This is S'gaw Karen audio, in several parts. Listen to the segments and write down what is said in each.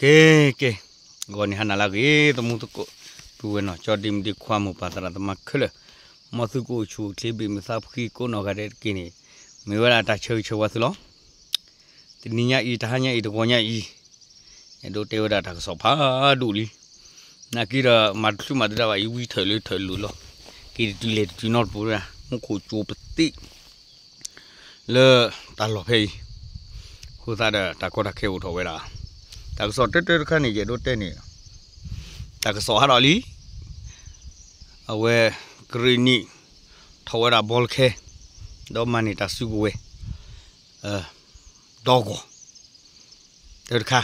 ကဲ ကဲ, ဂီၤန့ၣ်ဟါနၤလၢအဂ့ၤ သမူသကိး ပုၢ်ဝဲၢ်နီၢ်ကၠီ ဒ့မုၣ်ဒ့ခွါ မိၢ်ပၢ်သရၣ်သမါခဲလၢာ်, မ်သုကအိၣ်ဆူၣ်အိၣ်ချ့ ဘ့ၣ်မုာ်သးဖှံကိးနီၢ်ဂၤဒဲးတက့ၢ်န့ၣ်, မ့ၢ်ဝဲဒၣ်တၢ်ဆၢဂ့ၤဆၢဝါသုလီၤ. တနံၤညါအံၤ တဟါညါအံၤ တဂီၤညါအံၤ, အဲၣ်ဒိးတဲဝဲဒၣ်တၢ်ကစီၣ်ဖးဒိၣ်လံ. နာ်က့ဒီး မၤတချုးမၤတဒါဘၣ် ယဝံထၢၣ်လၢထၢၣ်လိၤလီၤ. က့ၤတတုၤလဲၤတတုၤနီတပူၤဝဲဒၣ် မူခိၣ်ကၠိပသ့ၣ် လၢတၢ်လီၢ်ဖဲအံၤ, အဃိသတးဒီးတၢ်ကီတၢ်ခဲအိၣ်ထီၣ်ဝဲဒၣ်, တၢ်ကစီၣ်တၢတၢတခါန့ၣ် ယအဲၣ်ဒိးတဲန့ၣ်, တၢ်ကစီၣ်ဟးထီၣ်လံ, အဝဲ ကရ့ၣ်နံၣ် ထီၣ်ဝဲဒၣ်ဘီလခဲ, ဒီးမၤန့ၢ်တၢ်စုကဝဲၤ ဒီဂီၢ် တၢတခါ,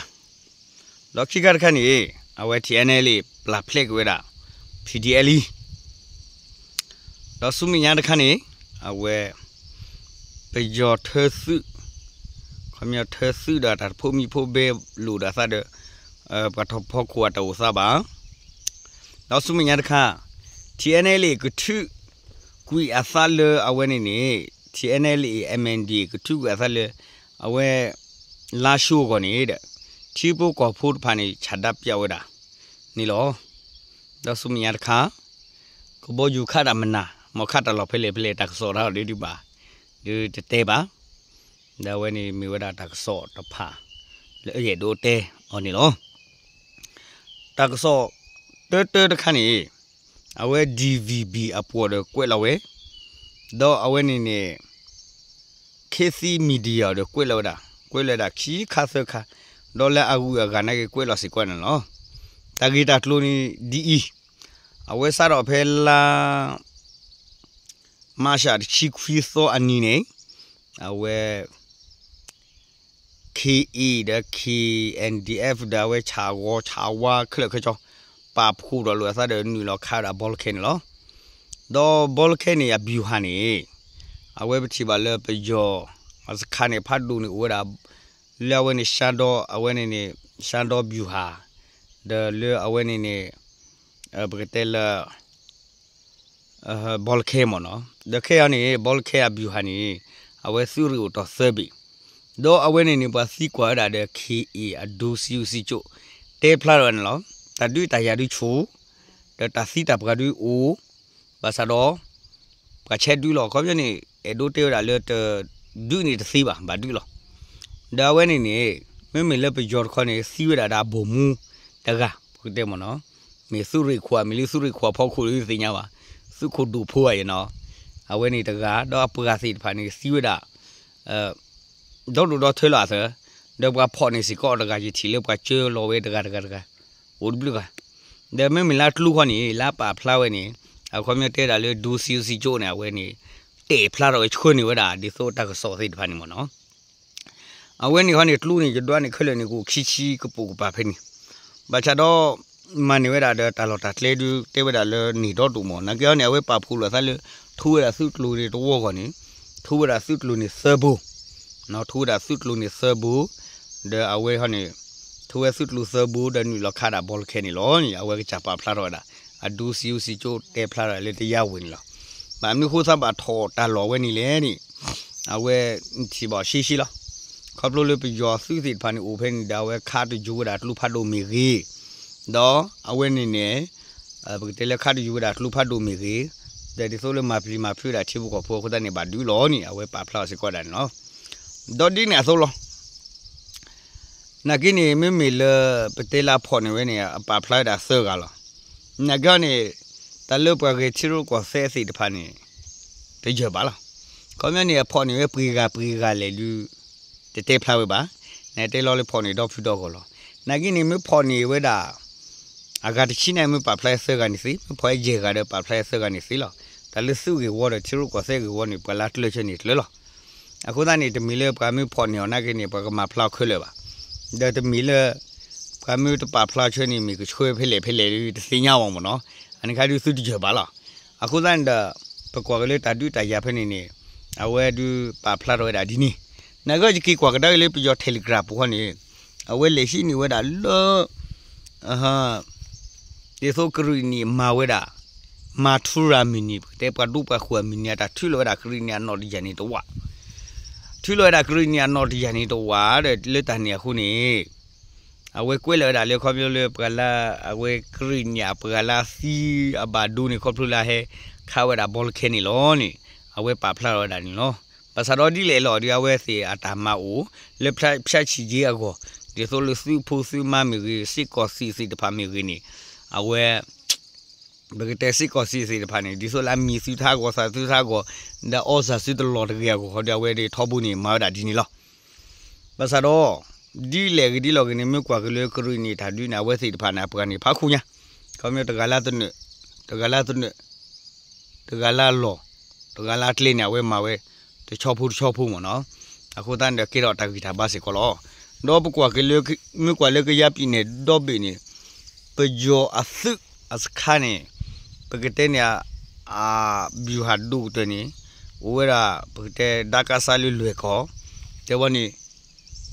ဒီးခံခါတခါန့ၣ် အဝဲ TNLA ပျၢ်ဖျဲးက့ၤဝဲဒၣ် PDF လံ ဒီးဆူမဲာ်ညါတခါန့ၣ် အဝဲ ပယီၤထၢသုး, ခီပညီထၢသုးဒီးတၢ်တဖိးမံဖိးဘဲလိာ်ဒီးအသးဒီး ပှၤထီၣ်ဖီခိၣ်အတၢ်အိၣ်သးဘၣ်. ဒီးဆူမဲာ်ညါတခါ TNLA ကထုးကွံာ်အသးလၢအဝဲန့ၣ်န့ၣ်, TNLA MNDAA ကထုးကွံာ်အသးလၢ အဝဲ လါၡိအဂီၢ်န့ၣ်ဒီး ထံဖိကီၢ်ဖိတဖၣ်န့ၣ် ဆန္ဒပြဝဲဒၣ်န့ၣ်လီၤ. ဒီးဆူမဲာ်ညါတခါ ကဘီယူၤခးတၢ်မနုၤ မ်ခးတၢ်လီၢ်ဖဲလဲၣ်ဖဲလဲၣ် တၢ်ကစီၣ်တၢ်ဒုးဒုးဘၣ် ဒုးတတဲဘၣ်. ဒီးအဝဲန့ၣ်မ့ၢ်ဝဲဒၣ်တၢ်ကစီၣ်တဖၣ် လၢအဲၣ်ဒိးတဲအီၤန့ၣ်လီၤ. တၢ်ကစီၣ်တၢတၢတခါန့ၣ် အဝဲ DVB အပှၤဒီးကွဲးလီၤဝဲ, ဒီးအဝဲန့ၣ်န့ၣ် Khit Thit Media ဒီးကွဲးလီၤဝဲဒၣ်, ကွဲးလီၤဝဲဒၣ်ခံခါသၢခါ, ဒီးလၢအဂုၤအဂၤနာ်က့ကွဲးလီၤစ့ၢ်ကီးန့ၣ်လီၤ. တၢ်ဂ့ၢ်တၢ်ကျိၤန့ၣ်ဒ်အံၤ, အဝဲစးထီၣ်ဖဲလါ မၤရှးတဆံခွံသီအနံၤန့ၣ်, အဝဲ ခ့အ့ၣ် ဒီး ခ့အၣ်အ့ၣ်ဒီး အဝဲဆၣ်ဂီၤဆၣ်ဝါခဲလၢာ်ခဲဆ့ ပာ်ဖှိၣ်ဒီးလိာ်အသးဒီးနုာ်လီၤခးဝဲဒၣ်ဘီလခဲန့ၣ်လီၤ. ဒီးဘီလခဲန့ၣ် အဗျူဟာန့ၣ် အဝဲပထံၣ်ဘၣ်လၢပယီၤ အစခါန့ၣ် ဖးဒိၣ်န့ၣ်အိၣ်ဝဲဒၣ် လၢအဝဲန့ၣ် ရှမ်းတော အဝဲန့ၣ်န့ၣ် ရှမ်းတောဗျူဟာ ဒီးလၢအဝဲန့ၣ်န့ၣ် ပကတဲလၢ ဘီလခဲမ့ၢ်နီၤ, ဒီးခဲအံၤန့ၣ် ဘီလခဲအဗျူဟာန့ၣ် အဝဲသုးရ့ၣ်အိၣ်တီၢ်သၢဘ့ၣ်, ဒီးအဝဲန့ၣ်န့ၣ် ပှၤသံကွၢ်ဝဲဒၣ်ဒီး ခ့အ့ၣ် အဒိစံယိစံကၠိၣ် တဲဖျါထီၣ်ဝဲန့ၣ်လီၤ. တၢ်ဒုးတၢ်ယၤဒုးဆူၣ်, ဒီးတၢ်သံတၢ်ပှၢ်ဒုးအိၣ်, ဘၣ်ဆၣ်ဒီး ပှၤဆဲးဒုးလီၤ ခီပညီန့ၣ် အဲၣ်ဒိးတဲဝဲဒၣ်လၢတဒုးန့ၣ်တသ့ဘၣ် ဘၣ်ဒုးလီၤ. ဒီးအဝဲန့ၣ်န့ၣ် မ့မ့ၢ်လၢပယီၤတခီန့ၣ် သံဝဲဒၣ်ဒီးအဘီမူတဂၤ ပကတဲမ့ၢ်နီၤ, မ့ၢ်သုးရ့ၣ်ခိၣ် မ့ၢ်လၢသုးရ့ၣ်ခိၣ်အဖီခိၣ်လၢသ့ၣ်ညါဘၣ်, သုးခိၣ်ဒိၣ်ဖိဧါယနီၤ, အဝဲန့ၣ်တဂၤ ဒီးအပှၤသ့ၣ်တဖၣ်န့ၣ် သံဝဲဒၣ် ဒီဒိၣ်ဒီထၢလီၤအသး, ဒီးပှၤဖီၣ်န့ၢ်စ့ၢ်ကီးအီၤတဂၤ ယထံၣ်လၢပှၤကၢလီၤဝဲတဂၤတဂၤတဂၤ, အိၣ်တဘျုးဂၤ, ဒီးမ့မ့ၢ်လၢကျိခီန့ၣ် လၢပာ်ဖျါဝဲန့ၣ် အခီပညီတဲဒၣ်လၢ ဒိစံယိစံကၠိၣ်န့ၣ် အဝဲန့ၣ် တဲာ်ဖျါထီၣ်ဝဲဆှၢန့ၢ်ဝဲဒၣ် ဒ်သိးတၢ်ကစီၣ်သ့ၣ်တဖၣ်န့ၣ်မ့ၢ်နီၤ. အဝဲန့ၣ်ခီန့ၣ် ကျိန့ၣ် ယဒွးန့ၣ်ခဲလၢာ်န့ၣ် ကအိၣ်ခံဆံကပိာ်ကပၤဖဲန့ၣ်, ဘၣ်ဆၣ်ဒီး မၤန့ၢ်ဝဲဒၣ်ဒီးတၢ်လီၢ်တၢ်ကျဲဒုး တဲဝဲဒၣ်လၢန့ၢ်ဒီဒူၣ်မ့ၢ် နာ်က့ဟီန့ၣ် အဝဲပာ်ဖှိၣ်လိာ်သးလၢ ထူဝဲဒၣ်သုးကျိၤန့ၣ်တဝီဂီၢ်န့ၣ်, ထူဝဲဒၣ်သုးကျိၤန့ၣ်သၢဘိ, ထူဝဲဒၣ်သုးကျိၤန့ၣ်သၢဘိ, ဒီးအဝဲဟီန့ၣ် ထူဝဲသုးကျိၤသၢဘိ ဒီးနုာ်လီၤခးဒၣ်ဘီလခဲန့ၣ်လီၤန့ၣ် အဝဲကစၢ်ပာ်ဖျါထီၣ်ဝဲဒၣ်, အဒိစံယိစံကၠိၣ်တဲဖျါထီၣ်လၢတယါဝဲန့ၣ်လီၤ. ဘၣ်မနုၤဃိသးဘၣ်ထီၣ်တၢ်လီၢ်ဝဲန့ၣ်လဲၣ်န့ၣ် အဝဲထံၣ်ဘၣ်အီၤရှဲရှဲလီၤ. ခီဖျိလၢပယီၤသုးသ့ၣ်တဖၣ်န့ၣ်အိၣ်ဖဲန့ၣ်ဒီး အဝဲခးတယူၤဝဲဒၣ်ကျိဖးဒိၣ်မ့ၢ်ဂ့ၤ, ဒီးအဝဲန့ၣ်န့ၣ် ပကတဲလၢခးတယူၤဝဲဒၣ်ကျိဖးဒိၣ်မ့ၢ်ဂ့ၤ, ဒီးဒ်သိးလၢမၤပျံၤမၤဖုးဒၣ်ထံဖိကီၢ်ဖိအဃိသတးန့ၣ် ဘၣ်ဒုးလီၤန့ၣ် အဝဲပာ်ဖျါအီၤစ့ၢ်ကီးဒၣ်န့ၣ်လီၤ. ဒီးဒ်န့ၣ်အသိးလီၤ. နာ်က့န့ၣ် မ့မ့ၢ်လၢပတဲလၢအဖီၣ်န့ၢ်ဝဲန့ၣ် အပာ်ဖျါဝဲဒၣ်သၢဂၤလီၤ. နာ်က့န့ၣ် တၢ်လၢပှၤဂဲၤထံရူၢ်ကီၢ်သဲးသ့ၣ်တဖၣ်န့ၣ် တယၢၢ်ဘၣ်လီၤ. ခီပညီန့ၣ် အဖီၣ်န့ၢ်ဝဲပှဲၤဂၤပှဲၤဂၤလဲၣ်ဒုး တတဲဖျါဝဲဘၣ်. နတဲလီၤလၢဖီၣ်န့ၢ်ဒီဖုဒီဂီၢ်လီၤ. နာ်က့န့ၣ် မ့ၢ်ဖီၣ်န့ၢ်ဝဲဒၣ် အဂၤတဆံန့ၣ် မ့ၢ်ပာ်ဖျါသၢဂၤန့ၣ်သ့, မ့ၢ်ဖီၣ်ယဲၢ်ဂၤဒီးပာ်ဖျါသၢဂၤန့ၣ်သ့လီၤ. တၢ်လၢသုးဂ့ၢ်ဝီဒီးထံရူၢ်ကီၢ်သဲးဂ့ၢ်ဝီန့ၣ် ပှၤလၢကျၢၤဆၢန့ၣ်ကျၢၤလီၤ. အဃိသတးန့ၣ် တမ့ၢ်လၢပှၤမ့ၢ်ဖီၣ်န့ၢ်အီၤနာ်က့န့ၣ် ပှၤကမၤဖျါအီၤခဲလၢာ်ဘၣ်. ဒီးတမ့ၢ်လၢ ပှၤမ့ၢ်တပာ်ဖျါဆၢန့ၣ် မ့ၢ်ကဆှၢဖဲလဲၣ်ဖဲလဲၣ်ဒုး တသ့ၣ်ညါဘၣ်မ့ၢ်နီၤ. အန့ၣ်ခါဒုးသုတယၢၢ်ဘၣ်လီၤ. အဃိသတးန့ၣ်ဒီး ပကွၢ်က့ၤလၢတၢ်ဒုးတၢ်ယၤဖဲန့ၣ်န့ၣ် အဝဲဒုးပာ်ဖျါထီၣ်ဝဲဒၣ်ဒ်န့ၣ်. နာ်က့ယက့ၤကွၢ်ကဒါက့ၤလၢပယီၤ Telegram ပူၤဃီန့ၣ် အဝဲလဲၤဟံးန့ၢ်ဝဲဒၣ်လၢ ဒ်သိးကရ့ၣ်နံၣ်မၤဝဲဒၣ် မၤထူရၤမုၢ်နံၤ ပကတဲပှၤဒိပှၤဃိၤအမုၢ်နံၤ အတၢ်ထုးလီၤဝဲဒၣ်ကရ့ၣ်နံၣ်အနီၣ်တယၢ်န့ၣ်တဝး, ထုးလီၤဝဲဒၣ်ကရ့ၣ်နံၣ်အနီၣ်တယၢ်န့ၣ်တဝးဒီး လၢတၢ်န့ၣ်အဃိန့ၣ် အဝဲကွဲးလီၤဝဲဒၣ်လၢခီဖျိလၢပှၤလၢ အဝဲကရံၣ်နံၣ်အပှၤလၢသံအဘၣ်ဒိန့ၣ် ခီဖျိလၢဟဲခးဝဲဒၣ်ဘီလခဲန့ၣ်လီၤန့ၣ် အဝဲပာ်ဖျါထီၣ်ဝဲဒၣ်န့ၣ်လီၤ. ဘၣ်ဆၣ်ဒီးဒ်လဲၣ်လီၤဒီး အဝဲသ့ၣ်အတၢ်မၤအိၣ် လၢဖျါဆံးက့အဂီၢ် ဒ်သိးလၢသုးဖိသုးမါမ့ၢ်ဂ့ၤ စ့ၢ်ကီးသ့ၣ်သ့ၣ်တဖၣ်မ့ၢ်ဂ့ၤန့ၣ် အဝဲ ပကတဲစ့ၢ်ကီးသ့ၣ်သ့ၣ်တဖၣ်န့ၣ် ဒ်သိးလၢအမံၤသုတဟးဂီၤသးသုတဟးဂီၤ ဒီးအီၣ်စၢၤသုတလီၤတဂ့ၤအဂီၢ် ဃီဒီးအဝဲဒၣ်ထီဘိန့ၣ် မၤဝဲဒၣ်ဒ်န့ၣ်လီၤ. ဘၣ်ဆၣ်ဒီး ဒ်လဲၣ်ဂ့ၤဒ်လဲၣ်ဂ့ၤန့ၣ် မ့ၢ်ကွၢ်က့ၤလၢကရံၣ်နံၣ်တၢ်ဒုးန့ၣ် အဝဲသ့ၣ်တဖၣ်န့ၣ် အပှၤန့ၣ် ဖးခိၣ်ညါ ခီဖျိတဂၤလၢသနၢၣ် တဂၤလၢသနၢၣ် တဂၤလၢအလီၢ် တဂၤလၢအကျဲန့ၣ် အဝဲမၤဝဲ တဆီဖိတဆီဖိမ့ၢ်နီၤ. အဃိသတးန့ၣ်ဒီး ကဲထီၣ်တၢ်ဂံၢ်တၢ်ဘါစ့ၢ်ကီးလီၤ. ဒီးပကွၢ်က့ၤလၢ မ့ၢ်ကွၢ်လၢကယါပံၤန့ၣ် ဒီဘ့ၣ်န့ၣ် ပယီၤအသုးအစခါန့ၣ် ပကတဲန့ၣ် အ ဗျူဟာ ဒိၣ်ကတၢၢ်န့ၣ် အိၣ်ဝဲဒၣ် ပကတဲ ဒါကစ လၢလွဲၢ်ကီၢ် တဲဝဲန့ၣ်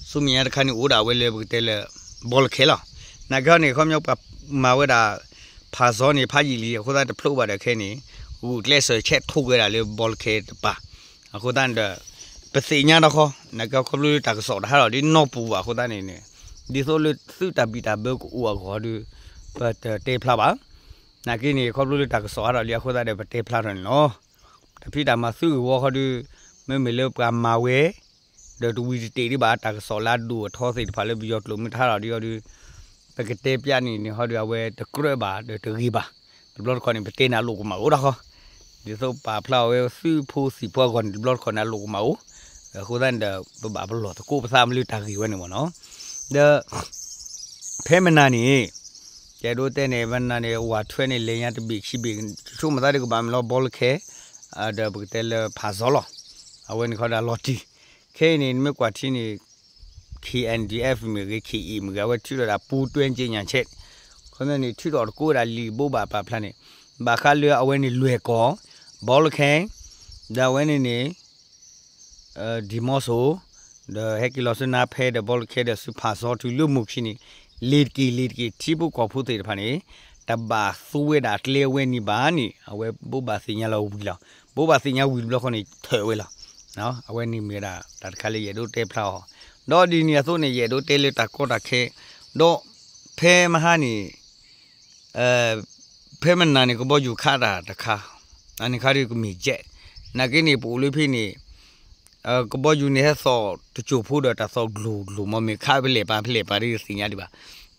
ဆူမဲာ်ညါတခါန့ၣ် အိၣ်ဒၣ်ဝဲလၢပကတဲလၢ ဘီလခဲလီၤ. နာ်က့ဟီန့ၣ် ခီဖျိပှၤမၤဝဲဒၣ် ဖးစီန့ၣ် ဖးယံာ်လံ အဃိသတးတဖျိဘၣ်ဒီးခဲန့ၣ် ဂုာ်ကျဲးစၢးဆဲးထိၣ်က့ၤဝဲဒၣ်လၢဘီလခဲတပၤ အဃိသတးန့ၣ်ဒီး ပသ့ၣ်ညါတခီ နာ်က့ခီဖျိလၢတၢ်ကစီၣ်တဟးထီၣ်ဒ်နီၢ်ပူၤဘၣ်အဃိသတးန့ၣ်န့ၣ် ဒ်သိးလၢသုးတၢ်ဘံၣ်တၢ်ဘၢကအိၣ်အဂီၢ်ဒီး ပတတဲဖျါဘၣ်. နာ်က့န့ၣ် ခီဖျိလၢတၢ်ကစီၣ်ဟးထီၣ်လံအဃိသတးဒီး ပတဲဖျါထီၣ်န့ၣ်လီၤ. တၢ်ဖံးတၢ်မၤသုးဂ့ၢ်ဝီဃီဒီး မ့မ့ၢ်လၢပှၤမၤဝဲ ဒီးတဝံၤတတဲာ်ဒံးဘၣ် တၢ်ကစီၣ်လၢအဒိၣ်အထီသ့ၣ်တဖၣ်လၢပယီၤကျိာ်မ့ၢ်တဟးထီၣ်ဒံးအီၤဒီး ပကတဲပျးန့ၣ်န့ၣ်ဟီဒီး အဝဲတကြၢးဘၣ် ဒီးတဂ့ၤဘၣ်. တဘျီတခီၣ်န့ၣ် ပတဲန့ၣ်အလိၣ်ကမၣ်အိၣ်ဒၣ်ဃီ ဒ်သိးပာ်ဖျါအီၤဝဲသုးဖိသံၣ်ဖိအဂီၢ်န့ၣ် တဘျီတခီၣ်န့ၣ် အလိၣ်ကမၣ်အိၣ်. အဃိသတးန့ၣ်ဒီး ပဘၣ်ပလီၢ်သကိးပသးမ့ၢ်လၢတၢ်ဂ့ၢ်ဝဲန့ၣ်မ့ၢ်နီၤ. ဒီး ဖဲမနၤန့ၣ် ယအဲၣ်ဒိးတဲန့ၣ် မနၤန့ၣ် ဝၤထွဲန့ၣ် လဲၤညါတဘ့ၣ်ခံဘ့ၣ် ဆိကမိၣ်သးဒ်ကဘၣ်မ့ၢ်လီၤ ဘီလခဲ ဒီးပကတဲလၢဖးစီလီၤ. အဝဲန့ၣ်ခီဒီးလီၤတံၢ် ခဲအံၤန့ၣ် နမ့ၢ်ကွၢ်ထံန့ၣ် K N D F မ့ၢ်ဂ့ၤ K A မ့ၢ်ဂ့ၤ အဝဲထုးထီၣ်ဒၣ်ပူတွဲက့ညါဆဲး ခီန့ၣ် ထုးထီၣ်တကိးဝဲဒၣ်လံာ်ဘိးဘၣ်ပာ်ဖျါန့ၣ် ဘၣ်ဃးလၢအဝဲန့ၣ်လွဲၢ်ကီၢ် ဘီလခဲ ဒီးအဝဲန့ၣ်န့ၣ် ဒံၣ်မီစိ ဒီးဟဲက့ၤလီၤဆူနါဖဲဒီးဘီလခဲဒီးဆူဖးစီတုၤလၢမိၢ်ခံန့ၣ် လ့ၤတက့ၢ်လ့ၤတက့ၢ် ထံဖိကီၢ်ဖိသ့ၣ်တဖၣ်န့ၣ် တဘၣ်သူဝဲဒၣ်ကျဲဝဲန့ၣ်ဘၣ်န့ၣ် အဝဲဘိးဘၣ်သ့ၣ်ညါလီၤဝံၤလီၤ. ဘိးဘၣ်သ့ၣ်ညါဝံၤတဘျီဃီန့ၣ် ထၢၣ်ဝဲလီၤ. အဝဲန့ၣ်မ့ၢ်ဝဲဒၣ်တၢ်တခါလၢယအဲၣ်ဒိးတဲဖျါအီၤ ဒီးဒ်န့ၣ်အသိးန့ၣ် ယအဲၣ်ဒိးတဲလၢတၢ်ကီတၢ်ခဲ ဒီးဖဲမဟါန့ၣ် ဖဲမနၤန့ၣ် ကဘီယူၤခးတၢ်တခါ အန့ၣ်ခါဒုးကမ့ၢ်ကဲး နာ်က့န့ၣ် ပအိၣ်လၢဖဲန့ၣ် ကဘီယူၤန့ၣ်ဟဲသီၣ်တစိၢ်ဖိဒီးတၢ်သီၣ်ကျိၤကျိၤ မ့ၢ်မ့ၢ်ခးဖဲလဲၣ်ပာ်ဖဲလဲၣ်ပာ်ဒ်သ့ၣ်ညါဒံးဘၣ်.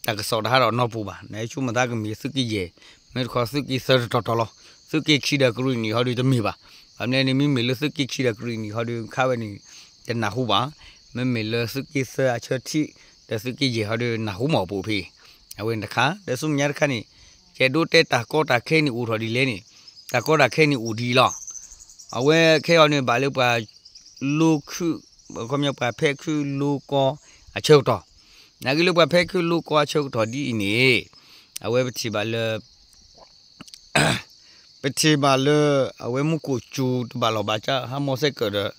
တၢ်ကစီၣ်တဟးထီၣ်နီၢ်ပူၤဘၣ် နဆိကမိၣ်သးကမ့ၢ်သုးက့ယဲၢ် မ့ၢ်တခီသုးက့သၢတတီၤတီၤလီၤ. သုးက့ခံဒီးကရံၣ်နံၣ်ဟီဒုးတမ့ၢ်ဘၣ်. ဘၣ်မနုၤန့ၣ် မ့မ့ၢ်လၢသုးက့ခံဒီးကရံၣ်နံၣ်ဟီဒုးခးဝဲန့ၣ် တနၢ်ဟူဘၣ်. မ့မ့ၢ်လၢသုးက့သၢအဆၢထံး ဒီးသုးက့ယဲၢ်ဟီဒုးနၢ်ဟူမီၢ်ပအိၣ်ဖဲ အဝဲန့ၣ်တခါ ဒီးဆူမဲာ်ညါတခါန့ၣ် ယအဲၣ်ဒိးတဲတၢ်ကီတၢ်ခဲန့ၣ်အိၣ်ထီၣ်ဒ်လဲၣ်န့ၣ် တၢ်ကီတၢ်ခဲန့ၣ်အိၣ်ဒ်အံၤလီၤ. အဝဲခဲအံၤန့ၣ် ဘၣ်လၢပှၤ လိခုၣ် ခီပညီပှၤဖဲခုၣ်လိကီအဆၢကတီၢ် နာ်က့လၢပှၤဖဲခုၣ်လိကီအဆၢကတီၢ်ဒ်အံၤန့ၣ် အဝဲပထံၣ်ဘၣ်လၢ ပထံၣ်ဘၣ်လၢ အဝဲမူခိၣ်စူၤတဘၣ်လီၢ်ဘၣ်ကၢ် ဟးမီၢ်စဲးကၢးဒီး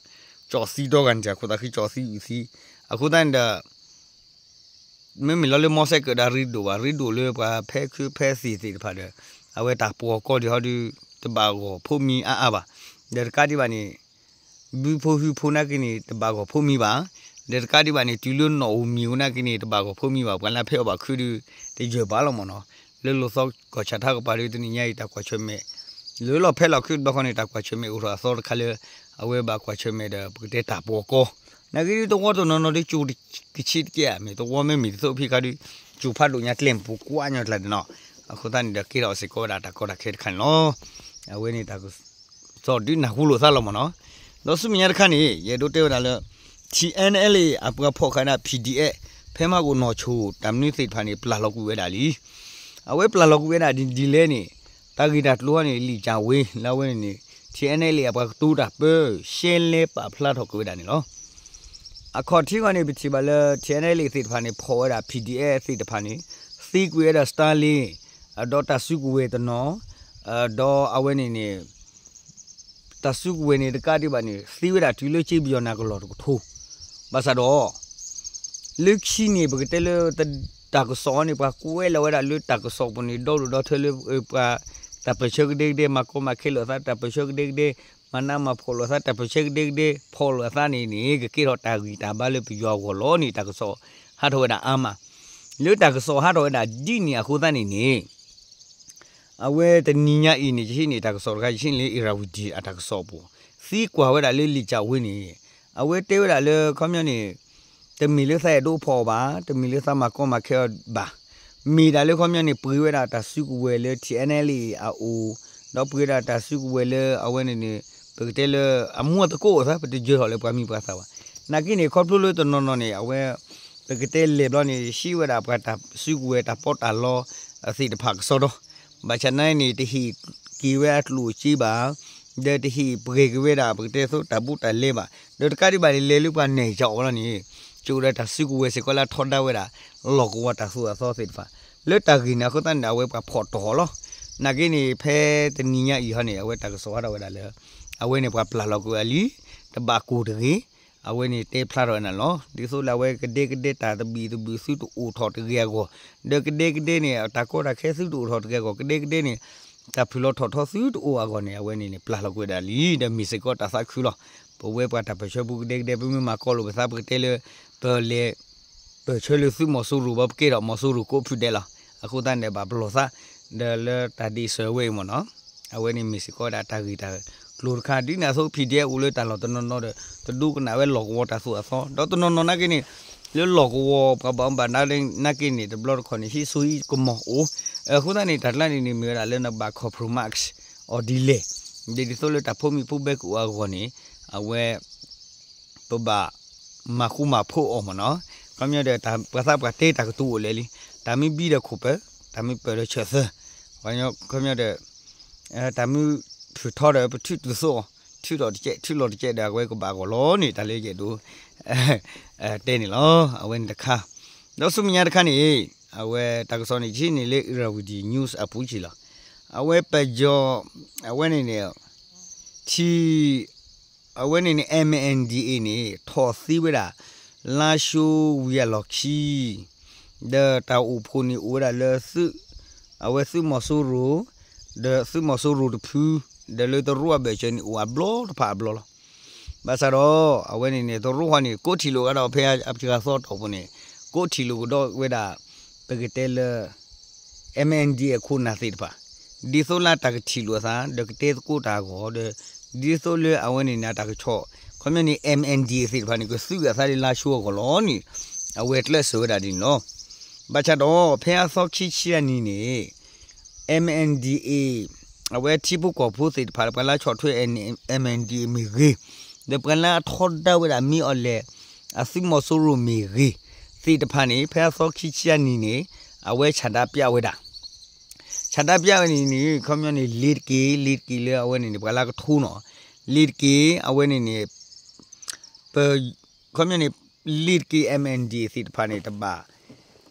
ကၠီၣ်သံတီဂၤန့ၣ် အခိၣ်သးဃံကၠီၣ်သံအုၣ်သံ အဃိသတးန့ၣ်ဒီး မ့မ့ၢ်လီၤလၢမီၢ်စဲးကၢးဒီးရ့ဒိၣ်ဘၣ် ရ့ဒိၣ်လၢပှၤဖဲခုဖဲသံၣ်သ့ၣ်တဖၣ်ဒီး အဝဲတၢ်ပှီၢ်ကီၢ်ဒံးဟီဒုး တဘၣ်ဂီၢ်ဖိးမံအါအါဘၣ်. ဒီးတကးဒံးဘၣ်န့ၣ် ဘုဖိဟုဖိနာ်က့န့ၣ် တဘၣ်ဂီၢ်ဖိးမံဘၣ်. ဒီးတကးဒံးဘၣ်န့ၣ် တုၤလၢနီၣ်ဧိၤမံၤဧိၤနာ်က့န့ၣ် တဘၣ်ဂီၢ်ဖိးမံဘၣ်. ပှၤလၢဖဲအီၣ်ဘၣ်ခုဒုး တယၢၢ်ဘၣ်လီၤမ့ၢ်နီၤ. လၢလီၤသီကီၢ်ဆၣ်ထါကပၤဒုး တနံၤညါအံၤ တၢ်ကွၢ်ဆၢၣ်မဲာ် လၢလီၤဖဲလီၤခုတဘျီဃီန့ၣ် တၢ်ကွၢ်ဆၢၣ်မဲာ်အိၣ်ထီၣ်အသီတခါလၢ အဝဲဘၣ်ကွၢ်ဆၢၣ်မဲာ်ဒီး ပကတဲတၢ်ပှီၢ်ကီၢ် နာ်က့ဒုး သဝီတနီၤနီၤဒုး ကၠိကဆံးတကဲး မ့ၢ်သဝီမ့မ့ၢ်တသိးဖံးခါဒုး ကၠိဖးဒိၣ်ညါကျဲမုၢ်ပူၤကွၢ်ညီကျါန့ၣ်နီၤ. အဃိသတးန့ၣ်ဒီး ကဲထီၣ်စ့ၢ်ကီးဝဲဒၣ်တၢ်ကီတၢ်ခဲတခါန့ၣ်လီၤ. အဝဲန့ၣ်တၢ်ကစီၣ်ဒုးနၢ်ဟူလိာ်သးလီၤမ့ၢ်နီၤ. ဒီးဆူမဲာ်ညါတခါန့ၣ် ယအဲၣ်ဒိးတဲဝဲဒၣ်လၢ ထံၣ်အဲၣ်အဲၣ်လ်အ့ အပှၤဖီၣ်ဃာ်ဒၣ် ပီၣ်ဒီးအဲၣ် ဖဲမၤကအိၣ်နီၢ်ဆိၣ် တၢ်မနုၤသ့ၣ်တဖၣ်န့ၣ် ပျၢ်လီၤကွံာ်ဝဲဒၣ်လံ. အဝဲပျၢ်လီၤကွံာ်ဝဲဒၣ်ဒ်လဲၣ်န့ၣ် တၢ်ဂ့ၢ်တၢ်ကျိၤဟီန့ၣ် လံာ်ကၢ်ဝ့ လၢအဝဲန့ၣ်န့ၣ် ထံၣ်အဲၣ်အဲၣ်လ်အ့ အပှၤကတိၤတၢ်ပၢ ရှဲလဲပာ်ဖျါထီၣ်ကွံာ်ဝဲဒၣ်န့ၣ်လီၤ. အခီၣ်ထံးဂီၢ်န့ၣ် ပထံၣ်ဘၣ်လၢ ထံၣ်အဲၣ်အဲၣ်လ်အ့ သ့ၣ်တဖၣ်န့ၣ် ဖီၣ်ဝဲဒၣ် ပီၣ်ဒီးအဲၣ် သ့ၣ်တဖၣ်န့ၣ် သံကွံာ်ဝဲဒၣ် Starlink ဒီးတၢ်စုကဝဲၤတနီၤ ဒီးအဝဲန့ၣ်န့ၣ် တၢ်စုကဝဲၤန့ၣ်တကးဒံးဘၣ်န့ၣ် သံဝဲဒၣ်တုၤလၢကၠ့ပယီၤနၢ်ကလီၢ်တကထိ ဘၣ်ဆၣ်ဒီး လၢခံန့ၣ် ပကတဲလၢ တၢ်ကစီၣ်န့ၣ် ပှၤကွဲးလီၤဝဲဒၣ်လၢတၢ်ကစီၣ်ပူၤန့ၣ် ဒီဒိၣ်ဒီထၢလၢ ပှၤတၢ်ပၢၢ်ဆၢကဒဲကဒဲ မၤကီမၤခဲလိာ်အသး တၢ်ပၢၢ်ဆၢကဒဲကဒဲ မၤနးမၤဖှီၣ်လိာ်အသး တၢ်ပၢၢ်ဆၢကဒဲကဒဲ ဖီၣ်လိာ်အသးန့ၣ်န့ၣ် ကကဲထီၣ်တၢ်ဂံၢ်တၢ်ဘါလၢပယီၤအဂီၢ်လီၤန့ၣ် တၢ်ကစီၣ်ဟးထီၣ်ဝဲဒၣ်အါမး. လၢတၢ်ကစီၣ်ဟးထီၣ်ဝဲဒၣ်ဒ်န့ၣ်အဃိသတးန့ၣ်န့ၣ် အဝဲတနံၤညါအံၤန့ၣ် ယဟံးန့ၢ်တၢ်ကစီၣ်တခါ ယဟံးန့ၢ်လၢ Irrawaddy အတၢ်ကစီၣ်အပူၤ, သံကွၢ်ဝဲဒၣ်လၢလံာ်ကၠးဝ့န့ၣ် အဝဲတဲဝဲဒၣ်လၢခီပညီန့ၣ် တမ့ၢ်လၢသးအဲၣ်ဒိးဖီၣ်အီၤဘၣ်, တမ့ၢ်လၢသးမၤကီမၤခဲအီၤဘၣ်, မ့ၢ်ဒၣ်လၢခီပညီန့ၣ် ပှ့ၤဝဲဒၣ်တၢ်စုကဝဲၤလၢ ထံၣ်အဲၣ်နဲၣ်လံၣ် အအိၣ်, ဒီးပှ့ၤဝဲဒၣ်တၢ်စုကဝဲၤလၢအဝဲန့ၣ်န့ၣ် ပကတဲလၢအမူအသကိးအသး ပတယၢၤထီၣ်လၢပှၤမံၤပှၤသၣ်ဘၣ်. နာ်က့န့ၣ် ခီဖျိလၢတနီၤနီၤန့ၣ် အဝဲ ပကတဲလဲၤဘျီန့ၣ် ဟံးဝဲဒၣ်ပှၤတၢ်စုကဝဲၤတၢ်ပီးတၢ်လီသ့ၣ်တဖၣ်ကစီဒီ, ဘၣ်ဆၣ်နာ်န့ၣ် တဟ့ၣ်က့ၤဝဲအကျိၣ်အစ့ဘၣ်, ဒီးတဟ့ၣ်ပှ့ၤက့ၤဝဲဒၣ် ပကတဲသိးတၢ်ဘူးတၢ်လဲဘၣ်, ဒီးတကးဒံးဘၣ်န့ၣ် လဲၤလၢပှၤနဲၣ်ကၠီအီၤလီၤန့ၣ် ကၠိဒီးတၢ်စုကဝဲၤစ့ၢ်ကီးလၢအထီဒါဝဲဒၣ် လီၢ်ကဝီၤတၢ်သိၣ်အသီသ့ၣ်တဖၣ် လၢတၢ်ဂ့ၢ်န့ၣ်အဃိသတးန့ၣ် အဝဲပှၤဖီၣ်တီၢ်အီၤလီၤ. နာ်က့န့ၣ် ဖဲတနံၤညါအံၤဟီန့ၣ် အဝဲတၢ်ကစီၣ်ဟးထီၣ်ဝဲဒၣ်လၢ အဝဲန့ၣ်ပှၤပျၢ်လီၤကွံာ်အလံ, တဘၣ်ကိၢ်တဂ့ၤ, အဝဲန့ၣ်တဲဖျါထီၣ်ဝဲဒၣ်လီၤ. ဒ်သိးလၢအဝဲကဒဲကဒဲတၢ်သဘံၣ်သဘုၣ် သုတအိၣ်ထီၣ်တဂ့ၤအဂီၢ်, ဒီးကဒဲကဒဲန့ၣ် တၢ်ကီတၢ်ခဲသုတအိၣ်ထီၣ်တဂ့ၤအဂီၢ်, ကဒဲကဒဲန့ၣ် တၢ်ဖုၣ်လီၤထီၣ်ထီသုတအိၣ်အဂီၢ်န့ၣ် အဝဲန့ၣ်န့ၣ် ပျၢ်လီၤကွံာ်ဝဲဒၣ်လံ, ဒီးမ့ၢ်စ့ၢ်ကီးတၢ်သးခုလီၤ. ပဝဲပှၤတၢ်ပၢၢ်ဆၢဖိကဒဲကဒဲ ပမ့ၢ်မၤကီလိာ်ပသး ပကတဲလၢ ပလဲၤ ပၢၢ်ဆၢလၢသုးမီၤစိရိၤဘၣ် ပကဲထီၣ်မီၤစိရိၤကိးဖုဒဲးလီၤ. အဃိသတးန့ၣ် ဘၣ်ပလီၢ်သး ဒီးလၢတၢ်ဒ့ၣ်စၢၤဝဲအံၤမ့ၢ်နီၤ, အဝဲန့ၣ်မ့ၢ်စ့ၢ်ကီးဝဲဒၣ်တၢ်ဂ့ၢ်တၢ်ကျိၤတခါ ဒ်န့ၣ်အသိး ဖံၣ်ဒဲး အိၣ်လၢတၢ်လီၢ်တနီၤနီၤဒီး တဒိကနၣ်ဝဲလီၢ်ကဝီၤတၢ်သိၣ်အသီ ဒီးတနီၤနီၤနာ်က့န့ၣ် လၢလီၢ်ကဝီၤပှၤဘၣ်မူဘၣ်ဒါနာ်က့န့ၣ် တဘျီတခီၣ်န့ၣ် ဟံးစိဟံးကမီၤအိၣ်, အဃိသတးန့ၣ် တၢ်ကျါန့ၣ်န့ၣ် မ့ၢ်ဝဲဒၣ်လၢနဘၣ် compromise အီၤဒ်လဲၣ်, ဒ်သိးလၢတၢ်ဖိမံၤဖိဘဲကအိၣ်အဂီၢ်န့ၣ် အဝဲ ပဘၣ်မၤဃူမၤဖိးအီၤမ့ၢ်နီၤ. ခီပညီဒီး ပှၤသးပှၢ်တဲတၢ်ကတိၤအိၣ်လဲၣ်လံ, တၢ်မ့ၢ်ဘံဒီးခိၣ်ပၢၤ, တၢ်မ့ၢ်ပၢၢ်ဒီးဆၢၣ်သၢ, ခီပညီဒီး တၢ်မ့ၢ်ထုးထီဒီး ပထုးတုၤသိးအီၤ, ထုးလီၤတကဲး ထုးလီၤတကဲးဒီး အဝဲကဘၣ်ဂီၢ်လီၤန့ၣ် တၢ်လၢယအဲၣ်ဒိး တဲန့ၣ်လီၤ. အဝဲန့ၣ်တခါ, ဒီးဆူမဲာ်ညါတခါန့ၣ် အဝဲတၢ်ကစီၣ်န့ၣ် ယဟံးန့ၢ်လၢ Irrawaddy News အပူၤက့ၤလီၤ. အဝဲပယီၤ အဝဲန့ၣ်န့ၣ် ထံ အဝဲန့ၣ်န့ၣ် MNDAA န့ၣ် ထီၣ်သ့ဝဲဒၣ် လါၡိဝံၤအလီၢ်ခံ ဒီးတၢ်အိၣ်ဖှိၣ်န့ၣ်အိၣ်ဝဲဒၣ်လၢ အဝဲသုးမီၤစိရိၤ ဒီးသုးမီၤစိရိၤတဖု ဒီးလၢတရူးအဘၢၣ်စၢၤန့ၣ် အိၣ်အဘျီတဖၣ်အဘျီလီၤ. ဘၣ်ဆၣ်ဒီး အဝဲန့ၣ်န့ၣ် တရူးဃီန့ၣ် ကိးထံၣ်လိာ်ကဒီးဖဲအပှၤသီတီၢ်ပူၤန့ၣ် ကိးထံၣ်လိာ်ကဒီးဝဲဒၣ် ပကတဲလၢ MNDAA အခိၣ်နၢ်သ့ၣ်တဖၣ် ဒ်သိးလၢတၢ်ကထံၣ်လိာ်အသး ဒီးကတဲသကိးတၢ်အဂီၢ်ဒီး ဒ်သိးလၢအဝဲန့ၣ်န့ၣ် တၢ်ကဆီၣ် ခီပညီန့ၣ် MNDAA သ့ၣ်တဖၣ်န့ၣ် ကသုးဂ့ၤအသးလၢလါၡိအဂီၢ်လီၤန့ၣ် အဝဲကျဲးစၢးဝဲဒၣ်ဒ်န့ၣ်လီၤ. ဘၣ်ဆၣ်ဒီး ဖဲအသီခံဆံအနံၤန့ၣ် MNDAA အဝဲထံဖိကီၢ်ဖိသ့ၣ်တဖၣ် ပှၤလၢဆီၣ်ထွဲ MNDAA မ့ၢ်ဂ့ၤ, ဒီးပှၤလၢအထီဒါဝဲဒၣ်မ့ၢ်အီၤလဲၣ် အသုးမီၤစိရိၤမ့ၢ်ဂ့ၤ သ့ၣ်တဖၣ်န့ၣ် ဖဲအသီခံဆံအနံၤန့ၣ် အဝဲဆန္ဒပြဝဲဒၣ် ဆန္ဒပြဝဲန့ၣ်န့ၣ် ခီပညီန့ၣ် လ့ၤတက့ၢ် လ့ၤတက့ၢ်လၢအဝဲန့ၣ်န့ၣ် ပှၤလၢကထိနီၤ လ့ၤတက့ၢ် အဝဲန့ၣ်န့ၣ် ပ ခီပညီန့ၣ် လ့ၤတက့ၢ် MNDAA သ့ၣ်တဖၣ်န့ၣ် တဘၣ်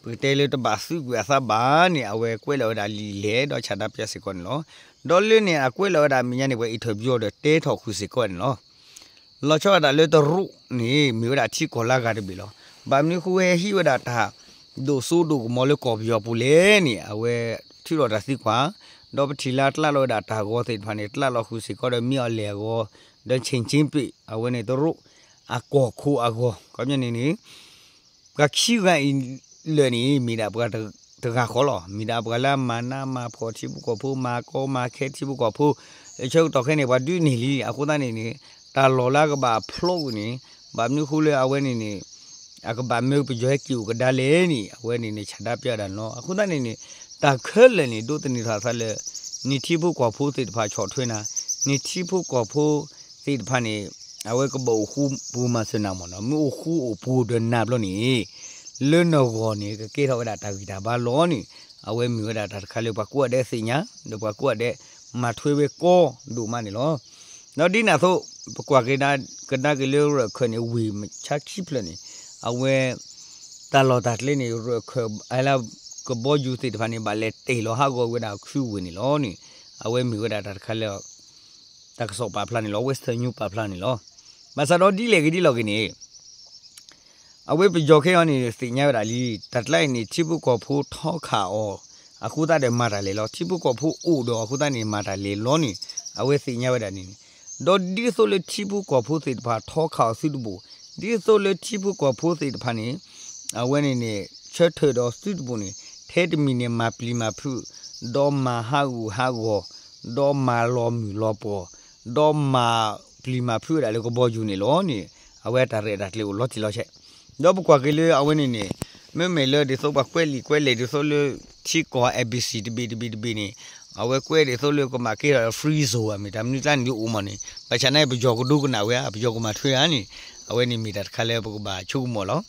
ပကတဲလၢတဘၣ်သုးကွံာ်အသးဘၣ်န့ၣ် အဝဲကွဲးလီၤဝဲဒၣ်လံာ်လဲၢ် ဒီးဆန္ဒပြစ့ၢ်ကီးန့ၣ်လီၤ. ဒီးလၢန့ၣ် အကွဲးလီၤဝဲဒၣ်အမဲာ်ညါန့ၣ် ပှၤ interview ဒီးတဲထီၣ်ဃုာ်စ့ၢ်ကီးန့ၣ်လီၤ. လီၤဆီဒၣ်တၢ်လၢတရူးန့ၣ် မ့ၢ်ဝဲဒၣ်ထံကီၢ်လၢအဂၤတဘ့ၣ်လီၤ. ဘၣ်မနုၤဃိဝဲဟံးဝဲဒၣ်တၢ်ဒိၣ်စိဒိၣ်ကမီၤလၢကီၢ်ပယီၤပူၤလဲၣ်န့ၣ် အဝဲထုးထီၣ်တၢ်သံကွၢ်, ဒီးပထံၣ်လၢအကျးလီၤဝဲဒၣ်တၢ်ဂီၤသ့ၣ်တဖၣ်န့ၣ် ကျးလီၤဃုာ်စ့ၢ်ကီးဒီးမ့ၢ်အီၤလဲၣ်အဂီၢ်, ဒီးဆ့ၣ်ကၠ့ပ့ၣ် အဝဲန့ၣ်တရူး အကီၢ်ခိၣ်အဂီၢ် ခီပညီန့ၣ်န့ၣ် ပှၤခံဂၤအံၤလၢာ်န့ၣ် မ့ၢ်ဒၣ်ပှၤတဂၤဃီလီၤ. မ့ၢ်ဒၣ်ပှၤလၢအမၤနးမၤဖှီၣ်ထံဖိကီၢ်ဖိ မၤကီမၤခဲထံဖိကီၢ်ဖိ, ဆၢကတီၢ်ခဲအံၤန့ၣ် ပှၤဒုးန့ၢ်လံ. အဃိသတးန့ၣ်န့ၣ် တၢ်လီၢ်လၢအကဘၣ်ဖျိကွံာ်န့ၣ် ဘၣ်မနုၤဃိလၢအဝဲန့ၣ်န့ၣ် အကဘၣ်မၢပယီၤဟဲက့ၤအိၣ်ကဒါလဲၣ်န့ၣ် အဝဲန့ၣ်န့ၣ် ဆန္ဒပြဝဲဒၣ်န့ၣ်လီၤ. အဃိသတးန့ၣ်န့ၣ် တၢ်ခဲလၢာ်န့ၣ် ဒိးသန့ၤထီၣ်အသးလၢ နထံဖိကီၢ်ဖိသ့ၣ်တဖၣ်ဆီၣ်ထွဲနၤ, နထံဖိကီၢ်ဖိသ့ၣ်တဖၣ်န့ၣ် အဝဲကဘၣ်အိၣ်ဃူပူၤမၤစၢၤနၤမ့ၢ်နီၤ. မ့ၢ်အိၣ်ဃူအိၣ်ပူၤဒီးနၤဘျီန့ၣ် လၢနဂီၢ်န့ၣ် ကကဲထီၣ်ဝဲဒၣ်တၢ်ဂံၢ်တၢ်ဘါလီၤန့ၣ် အဝဲမ့ၢ်ဝဲဒၣ်တၢ်တခါလၢပှၤကိးဂၤဒဲးသ့ၣ်ညါ ဒီးပှၤကိးဂၤဒဲးမၤထွဲဝဲကီဒိၣ်မးန့ၣ်လီၤ. ဒီးဒ်န့ၣ်အသိး ပကွၢ်ကဒါက့ၤလၢရၢၢ်ခၢၣ်န့ၣ် ဝ့ၢ်မုၢ်ဆါခံဖျၢၣ်န့ၣ် အဝဲ တၢ်လီၢ်တၢ်ကျဲန့ၣ် ရၢၢ်ခၢၣ် လၢကဘီယူၤသ့ၣ်တဖၣ်န့ၣ် ဘၣ်လဲၤတ့ၢ်လီၤဟးဂီၤဝဲဒၣ်ခုဝ့ၢ်န့ၣ်လီၤန့ၣ် အဝဲမ့ၢ်ဝဲဒၣ်တၢ်တခါလၢ တၢ်ကစီၣ်ပာ်ဖျါန့ၣ်လီၤ. Western News ပာ်ဖျါန့ၣ်လီၤ. ဘၣ်ဆၣ်ဒီးဒ်လဲၣ်ဂ့ၤဒ်လဲၣ်ဂ့ၤန့ၣ် အဝဲပယီၤခဲအံၤန့ၣ် သ့ၣ်ညါဝဲဒၣ်လံ, တၢ်ကျါအံၤန့ၣ် ထံဖိကီၢ်ဖိထီခးအီၤ အဃိသတးဒီးမၤတၢ်လဲၤလီၤ. ထံဖိကီၢ်ဖိအိၣ်ဒီးအဃိသတးန့ၣ် မၤတၢ်လဲၤလီၤန့ၣ် အဝဲသ့ၣ်ညါဝဲဒၣ်န့ၣ်န့ၣ်, ဒီးဒ်သိးလၢထံဖိကီၢ်ဖိသ့ၣ်တဖၣ်ထီခးအီၤသုတဘိၣ်, ဒ်သိးလၢထံဖိကီၢ်ဖိသ့ၣ်တဖၣ်န့ၣ် အဝဲန့ၣ်န့ၣ် ဆၢထၢၣ်ဒီးသုတပူၤန့ၣ် ထဲတမံၤန့ၣ် မၤပျံၤမၤဖုး, ဒီးမၤဟးဂူာ်ဟးဂီၤ, ဒီးမၤလီၤမုၢ်လီၤပှီၢ်, ဒီးမၤပျံၤမၤဖုးဝဲဒၣ်လၢကဘီယူၤန့ၣ်လီၤန့ၣ် အဝဲအတၢ်ရဲၣ်တၢ်ကျဲၤအိၣ်လီၤတံၢ်လီၤဆဲး. ဒီးပကွၢ်က့ၤလၢအဝဲန့ၣ်န့ၣ် မ့မ့ၢ်လၢဒ်သိးပှၤကွဲးလံာ်ကွဲးလဲၢ်ဒ်သိးလၢ ထံကီၢ် A B C တဘ့ၣ်တဘ့ၣ်တဘ့ၣ်န့ၣ် အဝဲကွဲးဒ်သိးလၢကမၤကဲထီၣ် free zone မ့ၢ်တၢ်မနုၤကျါန့ၣ်ဒုးအိၣ်မးန့ၣ် ဘၣ်ဆၣ်န့ၣ် ပယီၤကဒိကနၣ်ဝဲဧါ ပယီၤကမၤထွဲဧါန့ၣ် အဝဲန့ၣ်မ့ၢ်တၢ်တခါလၢပကဘၣ်ဆိကမိၣ်လီၤ.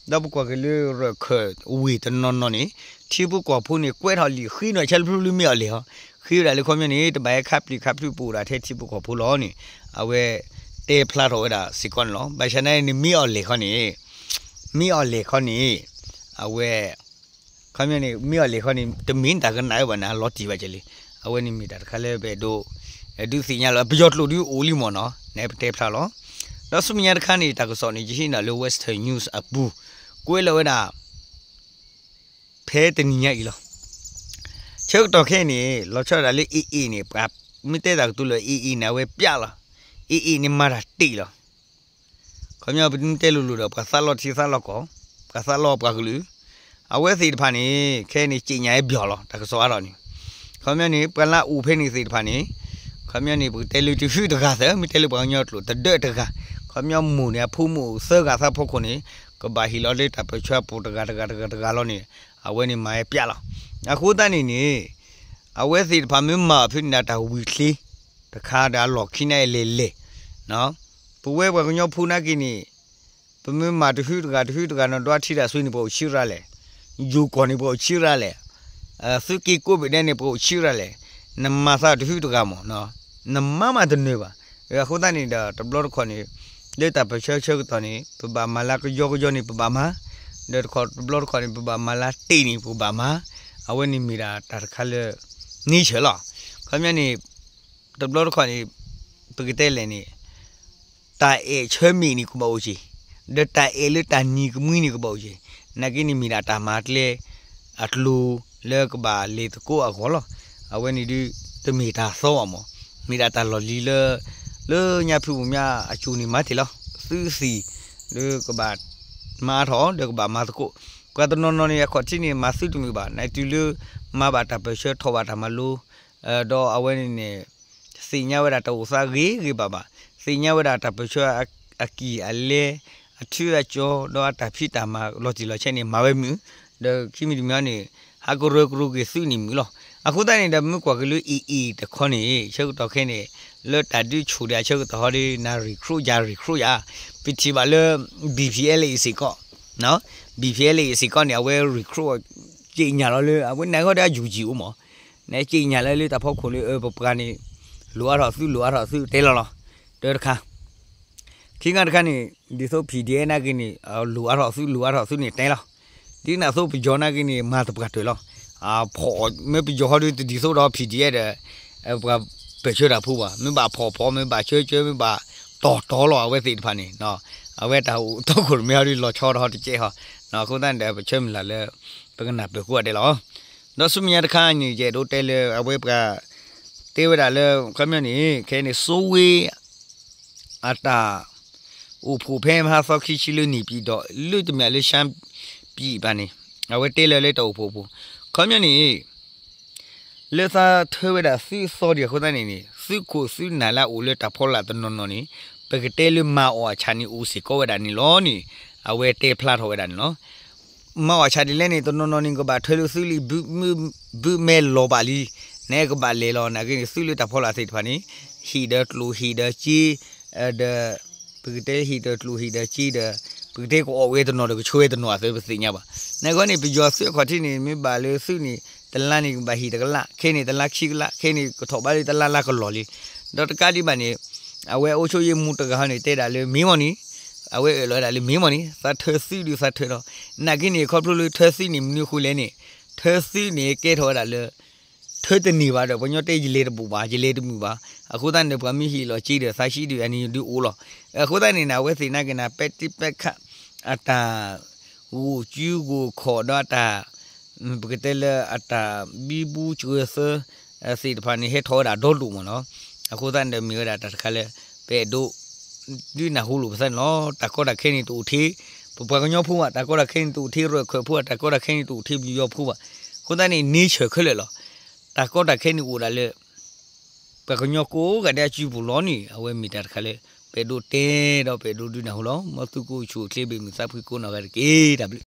ဒီးပကွၢ်က့ၤလၢရၢၢ်ခၢၣ်ဝ့ၢ်တနီၤနီၤန့ၣ် ထံဖိကီၢ်ဖိန့ၣ် ကွဲးထီၣ်လံာ်ဃ့န့ၣ် ဆဲလၢဖလူလၢမ့ၢ်အီၤလဲၣ်ဟီ ဃ့ဝဲဒၣ်လၢခီပညီန့ၣ် တဘၣ်ဟဲခါပျံၤခါဖုးပအိၣ်ဒၣ်ထဲထံဖိကီၢ်ဖိလီၤန့ၣ် အဝဲတဲဖျါထီၣ်ဝဲဒၣ်စ့ၢ်ကီးန့ၣ်လီၤ. ဘၣ်ဆၣ်န့ၣ်န့ၣ် မ့ၢ်အီၤလဲၣ်ခီန့ၣ် မ့ၢ်အီၤလဲၣ်ခီန့ၣ် အဝဲ ခီပညီန့ၣ် မ့ၢ်အီၤလဲၣ်ခီန့ၣ် တမ့ၢ်တၢ်ကနၣ်ဝဲဘၣ်န့ၣ် လီၤတံၢ်ဘၣ်ကလဲၣ်. အဝဲန့ၣ်မ့ၢ်တၢ်တခါလၢပအဲၣ်ဒိး ဒုးသ့ၣ်ညါလီၤ ပယီၤကျိာ်ဒုးအိၣ်လံမ့ၢ်နီၤ န့ၣ်ပတဲဖျါလီၤ. ဒီးဆူမဲာ်ညါတခါန့ၣ် တၢ်ကစီၣ်န့ၣ် ယဟံးန့ၢ်လၢ Western News အပူၤ ကွဲးလီၤဝဲဒၣ် ဖဲတနံၤညါအံၤလီၤ. ဆၢကတီၢ်ခဲအံၤန့ၣ် လီၤဆီဒၣ်တၢ်လၢ AA န့ၣ် ပှၤမ့ၢ်တဲတၢ်ကတိၤလၢ AA န့ၣ် အဝဲပျးလီၤ. AA န့ၣ် မၤတၢ်တ့ၢ်လီၤ. ခီပညီပမ့ၢ်တဲလိၤလိၤဒီး ပှၤသးလီထံသးလီကီၢ်, ပှၤသးလီပှၤကလုာ်, အဝဲသ့ၣ်တဖၣ်န့ၣ် ခဲအံၤန့ၣ် ကြေညာအဘျီလီၤ တၢ်ကစီၣ်အါထီၣ်န့ၣ်. ခီပညီန့ၣ် ပှၤလၢအအိၣ်ဖဲန့ၣ်သ့ၣ်တဖၣ်န့ၣ် ခီပညီန့ၣ် ပကတဲလၢတဟုတဂၤသၢ မ့ၢ်တဲလၢပှၤကညီကျိာ် တဒၢတဂၤ, ခီပညီမိၢ်န့ၣ် အဖိမုၣ်အိၣ်သၢဂၤသးဖီခိၣ်န့ၣ် ကဘၣ်ဟ့ၣ်လီၤလၢတၢ်ပၢၢ်ဆၢအပူၤတဂၤတဂၤတဂၤတဂၤလီၤန့ၣ် အဝဲန့ၣ်မၤဝဲပျးလီၤ. အဃိသတးန့ၣ်န့ၣ် အဝဲသ့ၣ်တဖၣ်မ့ၢ်မၤအီၤဖဲန့ၣ်ဒီး တၢ်ဝံၤချ့ တခါဒီးအလီၢ်ခံန့ၣ်လဲၤလဲၤ ပဝဲပှၤကညီဖိနာ်က့န့ၣ် ပမ့ၢ်မၤတဟုတဂၤတဟုတဂၤန့ၣ် ဒွးထံတၢ်ဆွံန့ၣ် ပအိၣ်ဆံးရၤလဲၣ်, ယိၤကီၢ်န့ၣ် ပအိၣ်ဆံးရၤလဲၣ်, သုးက့ကိးဘ့ၣ်ဒဲးန့ၣ် ပအိၣ်ဆံးရၤလဲၣ်, နမၤသးတဟုတဂၤမး, နမၤမးတနၢၤဘၣ်. အဃိသတးန့ၣ်ဒီး တဘျီတခီၣ်န့ၣ် လၢတၢ်ပၢၢ်ဆၢဆၢကတီၢ်န့ၣ် ပဘၣ်မၤလၢကယီကယီန့ၣ် ပဘၣ်မၤ, ဒီးတခီတဘျီတခီၣ်န့ၣ် ပဘၣ်မၤလၢတ့ၢ်န့ၣ် ပကဘၣ်မၤ, အဝဲန့ၣ်မ့ၢ်ဒၣ်တၢ်တခါလၢ nature လီၤ. ခီပညီန့ၣ် တဘျီတခီၣ်န့ၣ် ပကတဲလဲၣ်န့ၣ် တၢ်အဲၣ်ဆၢမ့ၢ်န့ၣ်ကဘၣ်အိၣ်က့ၤ, ဒီးတၢ်အဲၣ်လၢတၢ်နံၤကမှံန့ၣ်ကဘၣ်အိၣ်က့ၤ, နာ်က့န့ၣ်မ့ၢ်ဒၣ်တၢ်မၤကျဲအကျိၤလၢကဘၣ်လဲၤသကိးအဂီၢ်လီၤ. အဝဲန့ၣ်ဒုး တမ့ၢ်တၢ်သီဘၣ်မး, မ့ၢ်ဒၣ်တၢ်လီၢ်လံၤလၢ လၢညါဖုပူၤမးအစိၤန့ၣ်မၤတ့ၢ်လီၤ. သုသ့ၣ် ဒီးကဘၣ်မၤထီၣ် ဒီးကဘၣ်မၤသကိး, ပှၤတနီၤနီၤန့ၣ် အခီၣ်ထံးန့ၣ် မၤသုတမုာ်ဘၣ်, နတုၤလၢ မၤဘၣ်တၢ်ပၢၢ်ဆၢထီၣ်ဘၣ်တၢ်မၤလိ ဒီးအဝဲန့ၣ်န့ၣ် သ့ၣ်ညါဝဲဒၣ်တၢ်အိၣ်သးဂ့ၤဂ့ၤဘၣ်ဘၣ်, သ့ၣ်ညါဝဲဒၣ်တၢ်ပၢၢ်ဆၢအကံၢ်အလဲ အထုအကၠီ ဒီးအတၢ်ဖံးတၢ်မၤလီၤတံၢ်လီၤဆဲးန့ၣ် မၤဝဲမုာ်, ဒီးခံမံၤတမံၤန့ၣ် ဟးကရၢကရိက့ၤသုးန့ၣ်မုာ်လီၤ. အဃိသတးန့ၣ်ဒီး မ့ၢ်ကွၢ်က့ၤလၢ AA တခီန့ၣ် ဆၢကတီၢ်ခဲအံၤန့ၣ် လၢတၢ်ဒုးဆူၣ်ဒံးအဆၢကတီၢ်ဟီဒီး န recruit ယၤ recruit ယၤ, ပထံၣ်ဘၣ်လၢ BPLA စ့ၢ်ကီး BPLA စ့ၢ်ကီးန့ၣ် အဝဲ recruit ကြေညာလီၤလၢ အဝဲန့ၣ်ဂီၢ်ဒီးအယူၢ်ကံၢ်အိၣ်မး, န ကြေညာလီၤလၢတၢ်ဖီခိၣ်လၢ ပပှၤန့ၣ် လိၣ်အါထီၣ်သု လိၣ်အါထီၣ်သု တဲလီၤလီၤ. တၢတခါ ခံခါတခါန့ၣ် ဒ်သိး PDF နာ်က့န့ၣ် လိၣ်အါထီၣ်သု လိၣ်အါထီၣ်သုန့ၣ်တဲလီၤ. ဒ်န့ၣ်အသိးပယီၤနာ်က့န့ၣ် မၤသပှၢ်တၢၢ်လီၤ. ဖီၣ် မ့ၢ်ပယီၤဟီဒီးတဒ်သိးဒီး PDF ဒီး ပှၤပၢၢ်ဆၢတၢ်ဖိဘၣ်, မ့ၢ်ဘၣ်ဖီၣ်ဖီၣ် မ့ၢ်ဘၣ်ဆၢဆၢ မ့ၢ်ဘၣ်တီၢ်တီၢ်လီၤ အဝဲသ့ၣ်တဖၣ်န့ၣ် အဝဲတၢ်အိၣ်တီခိၣ်တမ့ၢ်ဟီဒီးလီၤဆီဒီးဟီတကဲးဟီ, အဃိသတးန့ၣ်ဒီး ပဆၢမုၢ်လၢ်လၢ ပကနၢ်ပၢၢ်ကိးဂၤဒဲးလီၤ. ဒီးဆူမဲာ်ညါတခါန့ၣ် ယအဲၣ်ဒိးတဲလၢအဝဲပှၤ တဲဝဲဒၣ်လၢ ခီပညီန့ၣ် ခဲအံၤန့ၣ် စိုးဝင်း အတၢ်အိၣ်ဖှိၣ်ဖဲမဟါသီခံဆံလၢန့ၣ်ပံၤဒီး လၢတမ့ၢ်လၢ ရှမ်းပြည် ဘၣ်န့ၣ် အဝဲတဲလၢလၢတၢ်အိၣ်ဖှိၣ်အပူၤ ခီပညီန့ၣ် လၢသးထၢဝဲဒၣ်သုးသီဒံးအဃိသတးန့ၣ်န့ၣ် သုးခိၣ်သုးနၢ်လၢအအိၣ်လၢတၢ်ဖီလာ်တနီၤနီၤန့ၣ် ပကတဲလၢမၤအီၣ်အဆၣ်န့ၣ်အိၣ်စ့ၢ်ကီးဝဲဒၣ်န့ၣ်လီၤန့ၣ် အဝဲတဲဖျါထီၣ်ဝဲဒၣ်န့ၣ်လီၤ. မၤအီၣ်ဆၣ်ဒ်လဲၣ်န့ၣ် တနီၤနီၤန့ၣ် ကဘၣ်ထၢလၢသုးလံ ဘုမဲလီၤဘၣ်လံ နကဘၣ်လဲၤလီၤ နာ်က့န့ၣ် သုးလၢတၢ်ဖီလာ်သ့ၣ်တဖၣ်န့ၣ် ဟံၣ်ဒီးကျိၣ်ဟံၣ်ဒီးစ့ ဒီး ပကတဲဟံၣ်ဒီးကျိၣ်ဟံၣ်ဒီးစ့ဒီး ပကတဲကအီၣ်ဝဲတနီၤဒီးကဆှၢဝဲတနီၤအသိးပသ့ၣ်ညါဘၣ်. နဂီၢ်န့ၣ် ပယီၤသုးအခီၣ်ထံးန့ၣ် မ့ၢ်ဘၣ်လၢသုးန့ၣ် တလါန့ၣ်ကဘၣ်ဟံၣ်တကလး ခဲန့ၣ်တလါခံကလး ခဲန့ၣ်ကထီၣ်ဘးလၢတလါလါကလီၢ်လံ. ဒီးတကးဒံးဘၣ်န့ၣ် အဝဲအိၣ်ဆိယ့ၢ်မူတဂၤဟီန့ၣ် တဲဒၣ်လၢမ့ၢ်မီၢ်န့ၣ် အဝဲအၢၣ်လီၤဝဲဒၣ်လၢမ့ၢ်မီၢ်န့ၣ် သးထၢသုးဒုးသးထၢလီၤ. နာ်က့န့ၣ် ခီဖျိလၢထၢသုးန့ၣ် မနုၤအဃိလဲၣ်န့ၣ် ထၢသုးန့ၣ်ကဲထီၣ်ဝဲဒၣ်လၢ ထၢတန့ၢ်ဘၣ်ဒီး ပှၤကညီတဲယလဲၤတဘူးဘၣ် ယလဲၤတမုာ်ဘၣ်. အဃိသတးန့ၣ် ပှၤမ့ၢ်ဟ့ၣ်လီၤစ့ဒီး သးဆံးဒုးအနံၤဒုးအိၣ်လီၤ. အဃိသတးန့ၣ် အဝဲသ့ၣ်နာ်က့န့ၣ် ပဲာ်တံၢ်ပဲာ်ခၣ် အတၢ်ဂိၢ်စုဂိၢ်ခီၣ်ဒီးအတၢ် ပကတဲလၢအတၢ်ဘံဘူစှၢၤသၢ သ့ၣ်တဖၣ်န့ၣ် ဟဲထီၣ်ဝဲဒၣ်ဒီဒိၣ်မးနီၤ. အဃိသတးန့ၣ်ဒီး မ့ၢ်ဝဲဒၣ်တၢ်တခါလၢ ပအဲၣ်ဒိး ဒုးနၢ်ဟူလိာ်ပသးန့ၣ်လီၤ. တၢ်ကီတၢ်ခဲန့ၣ်တအိၣ်ထဲ ပပှၤကညီဖိဘၣ်, တၢ်ကီတၢ်ခဲန့ၣ်တအိၣ်ထဲရၢၢ်ခၢၣ်ဖိဘၣ်, တၢ်ကီတၢ်ခဲန့ၣ်တအိၣ်ထဲပယီၤဖိဘၣ်. အဃိသတးန့ၣ် nature ခဲလၢာ်လီၤ. တၢ်ကီတၢ်ခဲန့ၣ်အိၣ်ဒၣ်လၢ ပှၤကညီကိးဂၤဒဲးအစုပူၤလီၤန့ၣ် အဝဲမ့ၢ်တၢ်တခါလၢ ပအဲၣ်ဒိးတဲဒီးပအဲၣ်ဒိးဒုးနၢ်ဟူလီၤ. မ်သုကအိၣ်ဆူၣ်အိၣ်ချ့ ဘၣ်မုာ်သးဖှံကိးနီၢ်ဂၤတက့ၢ်. တၢ်ဘျုး